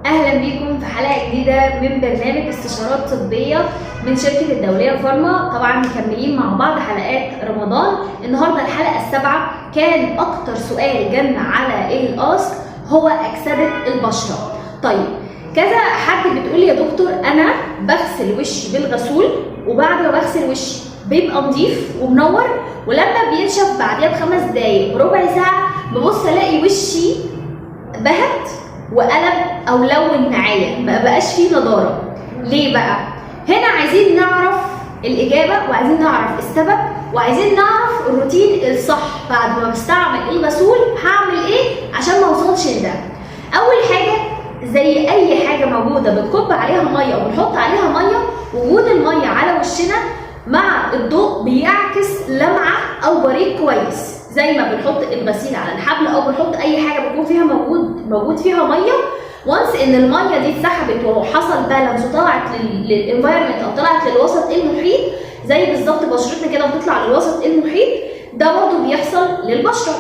اهلا بيكم في حلقة جديدة من برنامج استشارات طبية من شركة الدولية فارما. طبعا مكملين مع بعض حلقات رمضان. النهارده الحلقة السابعة. كان اكتر سؤال جالنا على ال ask هو اكسده البشره. طيب، كذا حد بتقول لي: يا دكتور، انا بغسل وشي بالغسول، وبعد ما بغسل وشي بيبقى نظيف ومنور، ولما بينشف بعديها ب5 دقايق، بربع ساعه، ببص الاقي وشي بهت وقلب او لون معايا، ما بقاش فيه نضاره. ليه بقى؟ هنا عايزين نعرف الاجابة وعايزين نعرف السبب وعايزين نعرف الروتين الصح. بعد ما بستعمل الغسول هعمل ايه عشان ما اوصلش لده؟ اول حاجه، زي اي حاجة موجودة بنكب عليها مية او بنحط عليها ميه، وجود المية على وشنا مع الضوء بيعكس لمعة او بريق كويس. زي ما بنحط الغسيل على الحبل او بنحط اي حاجة بيكون فيها موجود فيها ميه، once ان المية دي اتسحبت وحصل balance وطلعت لل environment او طلعت للوسط المحيط، زي بالظبط بشرتنا كده بتطلع للوسط المحيط، ده برضه بيحصل للبشره،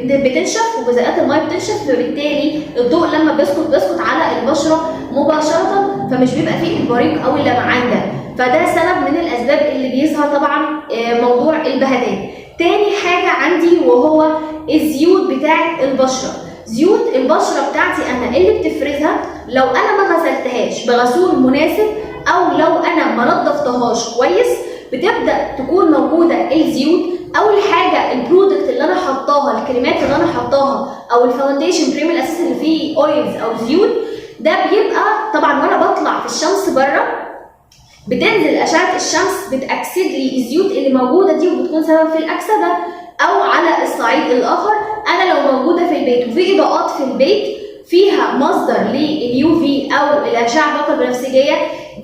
بتنشف وجزيئات المية بتنشف، فبالتالي الضوء لما بيسقط بيسقط على البشرة مباشره، فمش بيبقى فيه البريق او اللمعان ده. فده سبب من الاسباب اللي بيظهر طبعا موضوع البهتان. تاني حاجة عندي وهو الزيوت بتاعه البشره. زيوت البشرة بتاعتي انا اللي بتفرزها، لو انا ما غسلتهاش بغسول مناسب او لو انا ما نضفتهاش كويس، بتبدا تكون موجودة الزيوت. اول حاجة ال product اللي انا حطاها، الكريمات اللي انا حطاها او ال foundation، كريم الاساس اللي فيه oils او زيوت، ده بيبقى طبعا وانا بطلع في الشمس بره بتنزل اشعه الشمس، بتاكسد لي الزيوت اللي موجودة دي وبتكون سبب في الاكسده. او على الصعيد الاخر، انا لو موجودة في البيت وفي اضاءات في البيت فيها مصدر لل UV او الاشعة فوق البنفسجيه،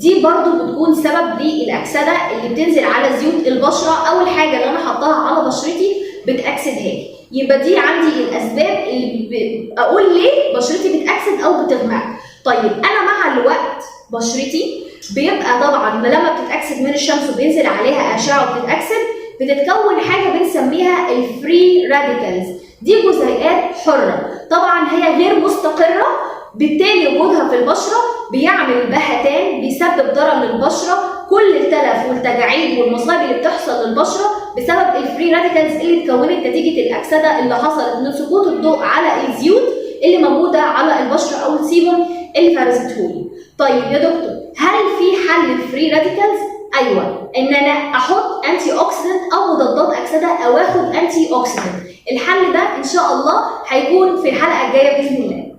دي برضو بتكون سبب للاكسده اللي بتنزل على زيوت البشرة او الحاجة اللي انا حطاها على بشرتي بتاكسدها لي. يبقى دي عندي الاسباب اللي اقول ليه بشرتي بتاكسد او بتغمق. طيب، انا مع الوقت بشرتي بيبقى طبعا لما بتتاكسد من الشمس وبينزل عليها اشعه وبتتاكسد، بتتكون حاجة بنسميها ال free radicals. دي جزيئات حره، طبعا هي غير مستقره، بالتالي وجودها في البشرة بيعمل بهتان، بيسبب ضرر للبشره. كل التلف والتجاعيد والمصايب اللي بتحصل للبشره بسبب ال free radicals اللي اتكونت نتيجة الاكسدة اللي حصلت من سقوط الضوء على الزيوت اللي موجودة على البشرة او ال sebum اللي فرزتهولي. طيب يا دكتور، هل في حل لل free radicals؟ ايوه، ان انا احط antioxidant او مضادات اكسده او اخد antioxidant. الحل ده ان شاء الله هيكون في الحلقة الجاية باذن الله.